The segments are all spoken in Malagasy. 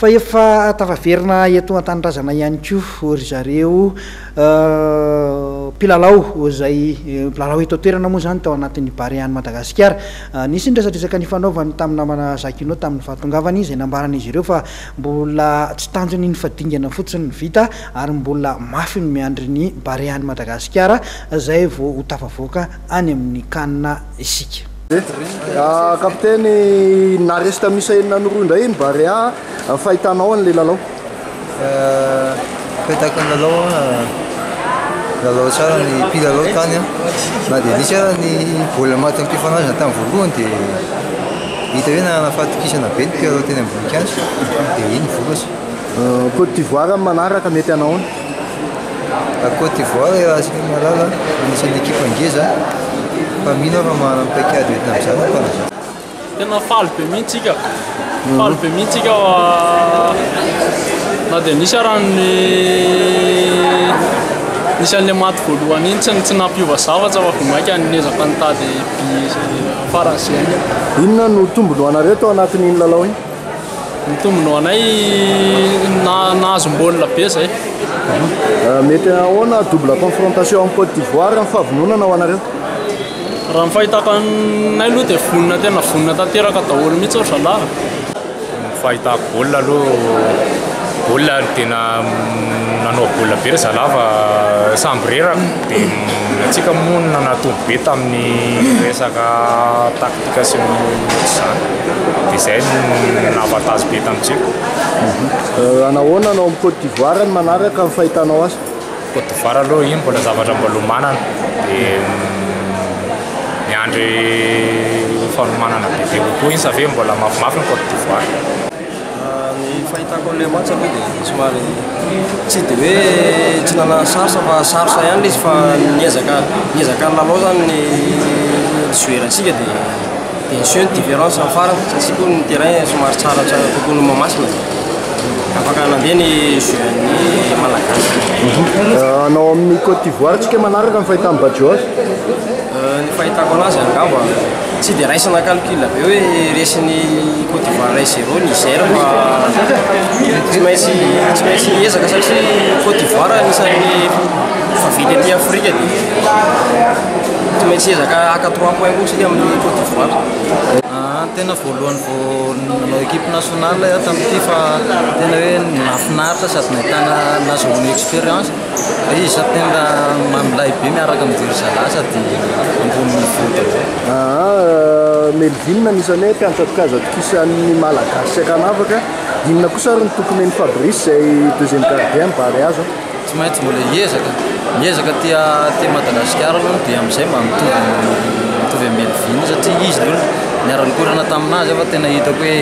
Fa efa tafaverina eto an-tanindrazana ihany koa ry zareo mpilalao izay mpilalao eto an-toerana moa izany tao anatin'ny Barea an'i Madagasikara. Nisy ny resadresaka nifanaovany tamin'ny namana Jacquinot tamin'ny fahatongavany izay nambaran'izy ireo fa mbola tsy tanjony iny fa dingana fotsiny ny vita ary mbola mafy ny miandry ny Barea an'i Madagasikara izay vao ho tafavoaka any amin'ny Can isika. Kapiteny, naharesy tamin'ny isa enina no roa indray ny Barea, fahitanao an'ilay lalao? Fahitako ny lalao, lalao tsara ny mpilalao tany na dia nisy ara ny baolina maty mpifanandrina tamin'ny voalohany dia hita hoe nanana fahatokisana be ny mpilalao teny ambony kianja dia iny vokatra. Côte d'Ivoire ny manaraka mety hanao ahoana? Côte d'Ivoire iarahantsika mahalala anisan'ny ekipa ngeza fa mino aho fa manana paikady entina amin'izany ny mpanazatra. Tena faly be mihitsy tsika, faly be mihitsy tsika na dia nisy ara ny nisy an'ilay maty voalohany iny tsy tsy nampiova zavatra fa vao mainka niezaka nitady bi faran'izay haingana. Inona no tombony ho anareo tao anatin'iny lalao iny? Ny tombony ho anay nahazom-baolina be zay. Mety ahoana double confrontation amin'i Côte d'Ivoire ny fahavononana ho anareo? Raha ny fahitako anay aloha dia vonona tena vonona tanteraka daholo mihitsy ry zalahy. Ny fahitako baolina aloha, baolina tena nanao baolina be ry zalahy fa samby reraka dia ny antsika moa nanatombo be tamin'ny resaka taktika sy ny ohatr'izany dia izay no nahavantazy be tamintsika. Nahoana anao amin'i Côte d'Ivoire ny manaraka ny fahitanao azy? Côte d'Ivoire aloha iny mbola zavatra mbola omanana dia miandry fanomanana bebe kokoa iny satria mbola mafimafy ny Côte d'Ivoire. Ny fahitako an'ilay match aloha dia somary tsy dia hoe tsy nanana sarotra fa sarotra ihany ilay izy fa niezaka niezaka nilalao zany ny joueur-ntsika dia dia niseho ny différence amin'ny farany satria koa ny terrain somary tsaratsara kokoa noho Mahamasina dia afaka nandeha ny jeu-n'ny Malagasy. Hanao amin'ny Côte d'Ivoire tsika manaraka ny fahitan'i Bajo azy? Ny fahitako anazy angamba tsy dia raisina calcul be hoe resin'i Côte d'Ivoire 1 zéro Niger fa tsy maintsy tsy maintsy miezaka satria Côte d'Ivoire anisan'ny vaventy aty Afrika dia tsy maintsy hiezaka haka trois points koa isika amin'ny Côte d'Ivoire. Tena voalohany vao nanao équipe nationale aho tamin'ity fa tena hoe nahafinaritra sady nahitana nahazoana expérience. Fa izy sady tena mamilay be miaraka mijery zalahy sady ambony niveau daholo. Aa Melvin anisan'ny hoe mpiantsatoka azo atokisan'ny Malagasy tsy ankanavaka. Inona kosa ary ny toky omen'i Fabrice izay deuxième gardien ny Barea zao? Tsy maintsy mbola hiezaka, miezaka aty aty Madagasikara aloha dia amin'izay mba mitovy mitovy amin'i Melvin satria izy aloha niara-nikorana tamin'azy aho fa tena hitako hoe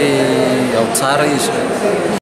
ao tsara izy.